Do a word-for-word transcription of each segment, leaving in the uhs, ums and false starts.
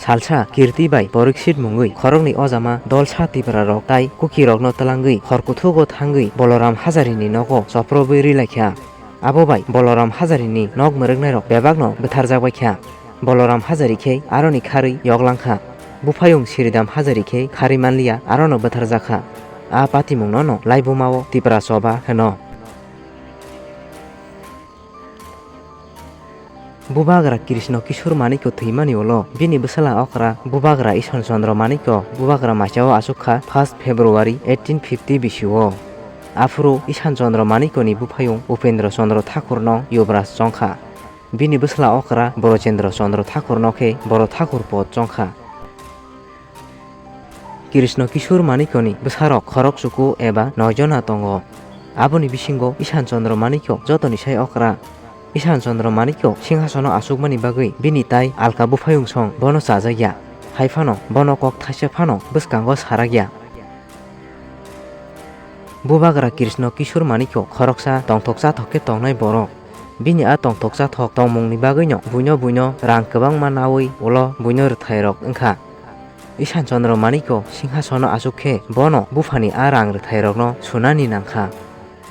Salsa Kirti bai Porikshit mungwi khoroknwi ojama dolsa Tipra rok tai Kuki rokno twlangwi hor kuthugo thangwi Boloram Hajarini nogo choprobwi rwi laikha. Abo bai Boloram Hajarini nok mwrwknairok bebakno bwtharjak baikha. Boloram Hajari khe aroni kharwi yoklangkha. Buphayung Sridham Hajari khe kharwi manliya arono bwtharjakha. A patimungno no laibumao Tipra choba hwno. Bubagra Krishna Kishore Manikya thwimani ulo bini bwsala okra Bubagra Ishan Chandra Manikya Bubagra maichao achukha first February eighteen fifty bisio. Aphuru Ishan Chandra Manikyani buphayung Upendra Chandra Thakurno Yuvraj chongkha. Bini bwsala okra Brojendra Chandra Thakurno khe Boro Thakur pod chongkha. Krishna Kishore Manikyani bwsarok khorok chuku eba noi jona tongo. Aboni bisingo Ishan Chandra Manikya jotoni sai okra. Ishan Chandra Manikya singhasono achukmani bagwi bini tai alka buphayung song bono chajakya. Hai phano bono kok thaisa phano bwskango sarakya. Bubagra Krishna Kishore Manikya khoroksa tongthok chathok khe tongnai borok. Bini a tongthok chathok tongmungni bagwino buino buino rang kwbangma nawi ulo buino rwthairok wngkha. Ishan Chandra Manikya singhasono achuk khe bono buphani a rang rwthairokno sunani nangkha.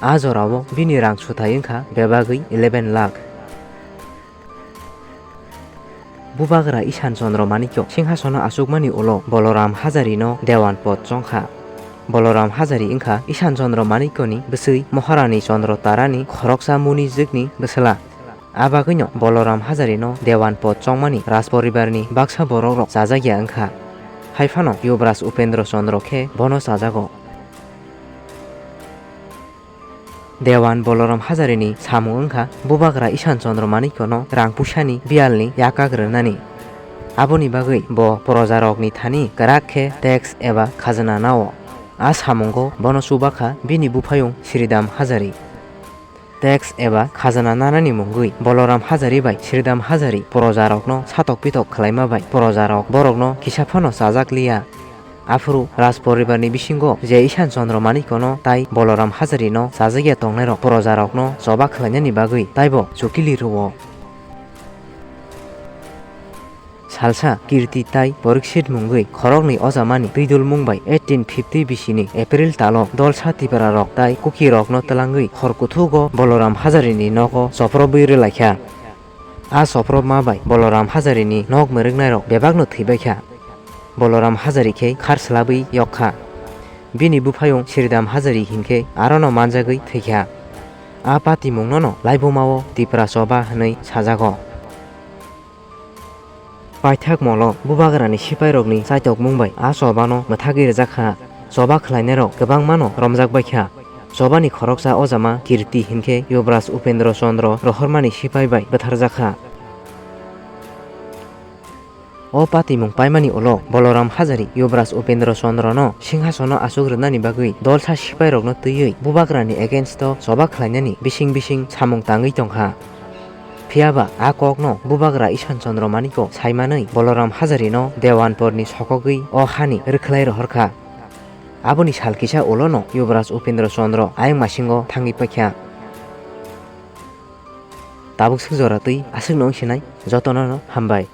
A jorao bini rang suthai wngkha bebagwi eleven lakh. Bubagra Ishan Chandra Manikya singhasono achukmani ulo Boloram Hajarino Dewan pod chongkha. Boloram Hajari wngkha Ishan Chandra Manikyani bwswi Maharani Chandra Tarani khoroksa munijwkni bwsala. A bagwino Boloram Hajarino Dewan pod chongmani Rajporibarni baksa borokrok chajakya wngkha. Hai phano Yuvraj Upendra Chandra khe bono chajago. Dewan Boloram Hajarini samung wngkha Bubagra Ishan Chandra Manikyano rang puisani biyalni yakak rwnani. Aboni bagwi bo projarokni thani kwrak khe tax eba khajana nao. A samungo bono chubakha bini buphayung Sridham Hajari. Tax eba khajana nanani mungwi Boloram Hajari bai Sridham Hajari projarokno satok pitok khwlaima bai projarok borokno kisa phano chajak liya. Aphuru Rajporibarni bisingo je Ishan Chandra Manikyano tai Boloram Hajarino chajakya tongnairok projarokno choba khwlainani bagwi taibo chukili rwo. Salsa Kirti tai Porikshit mungwi khoroknwi ojamani twidulmung bai eighteen fifty bisini April talo dolsa Tiprarok tai Kukirokno twlangwi hor kuthugo Boloram Hajarini nogo choprobwi rwlaikha. A choprobma bai Boloram Hajarini nok mwrwknairok bebakno thwibaikha. Boloram Hajari khe khar swlabwi yokkha. Bini buphayung Sridham Hajari hinkhe arono manjagwi thwikha. A patimungnono laibumao Tipra choba hwnwi sajago. Paithak molo Bubagrani sipairokni chaitokmung bai a chobano mwthagwi rwjakha. Choba khwlainairok kwbangmano romjak baikha. Chobani khoroksa ojama Kirti hinkhe Yuvraj Upendra Chandra rohormani sipai bai bwtharjakha. O patimung paimani ulo Boloram Hajari Yuvraj Upendra Chandrano singhasono achuk rwnani bagwi dolsa sipairokno twiwi Bubagrani against-o choba khwlainani bising bising samung tangwi tongkha. Phiyaba a kokno Bubagra Ishan Chandra Manikya saimanwi Boloram Hajarino Dewanporni sokogwi o hani rwkhlai rohorkha. Aboni sal kisa ulono Yuvraj Upendra Chandra ayang masingo thangwi paikha. Tabuk swk jora twi aswkno wng sinai, jotono no hambai.